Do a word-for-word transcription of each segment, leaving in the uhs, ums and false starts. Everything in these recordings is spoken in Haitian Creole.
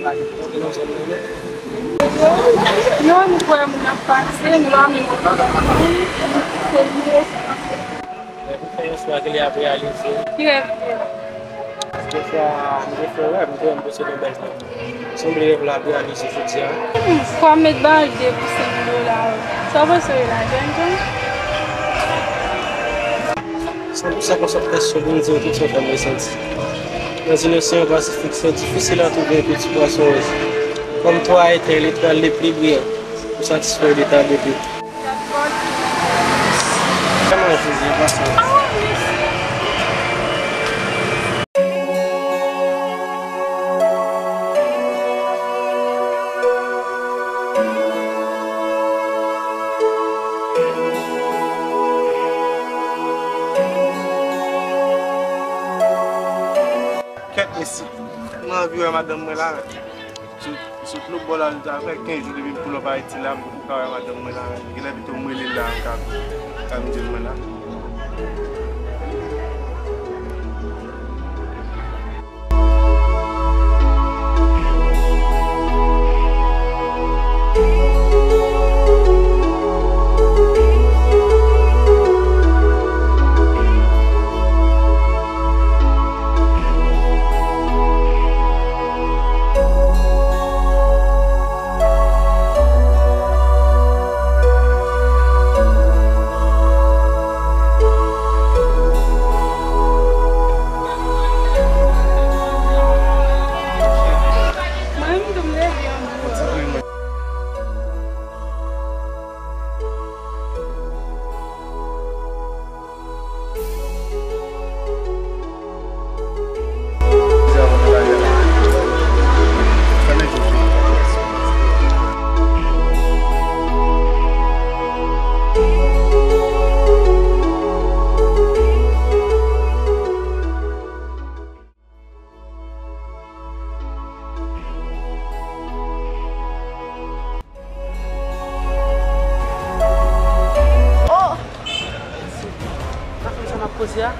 Non, nou kwè moun ap pase, nou la menm. Men pou fè yon swa ke li ap reyalize. Ki rèv li ye? Paske fwa m te fè rèv, m te wè m posede yon bèl kòb. Sanble rèv la ap reyalize jodi a. Hmm, fwa m met ba l de pou senk dola, wi. Sa w panse w ye la, jèn jan? San pou sa konsantrasyon pou m di w tout sa w fè m resanti. Nan yon oseyan pasifik, se difisil a twouve yon piti pwason wòz. Kòm twa etèn, li pral le pli briyan pou satisfè yon leta de pye. Kòman w jwenn li an pasan? Kèt mesye, mwen anvi wè madanm mwen la. Sot, sot lòt bò la, sa fè kenz jou depi m pull up Ayiti la, m poko ka wè madanm mwen la. Genlè pito m rele l la, m ka, m ka vin jwenn mwen la. Mwen menm tou m leve an bout. Oh! Sa fè sa n ap poze a?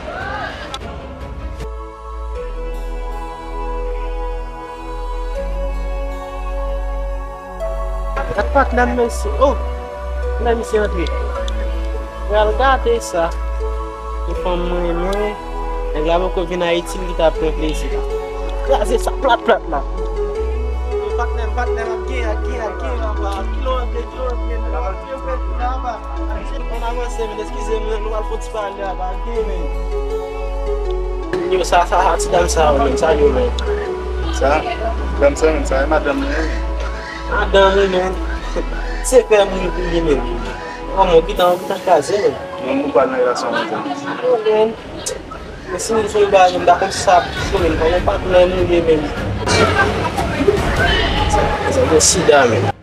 Gad patnè m mesye. Oh! Lè misye antre. Pral gade sa. Yon fanm mwen renmen. Nèg la poko vin Ayiti, li ta pran plezi la. Kraze sa plat plat la. Patnè m, patnè m, ap gen, ap gen, ap gen, ap gen, kilo antre, kilo antre, kilo antre, kilo antre, kilo antre. Ann avanse, men, eskize m, nou pral fon ti pale aba, gen, men. Yo, sa, sa, sa, ti dam sa, yo, men, sa, yo, men. Sa? Dam sa, men, sa, e madanm mwen, men. Madanm, wi, men. Se fè moun pou li, men. Kòman, ou gentan, ou gentan kraze, men. Non, nou pral nan relasyon, men. Yo, men. Men si nou sou bagay, m pa konn sa pou fè, men, kòman patnè nou ye, men. Sa, sa, se sida, men.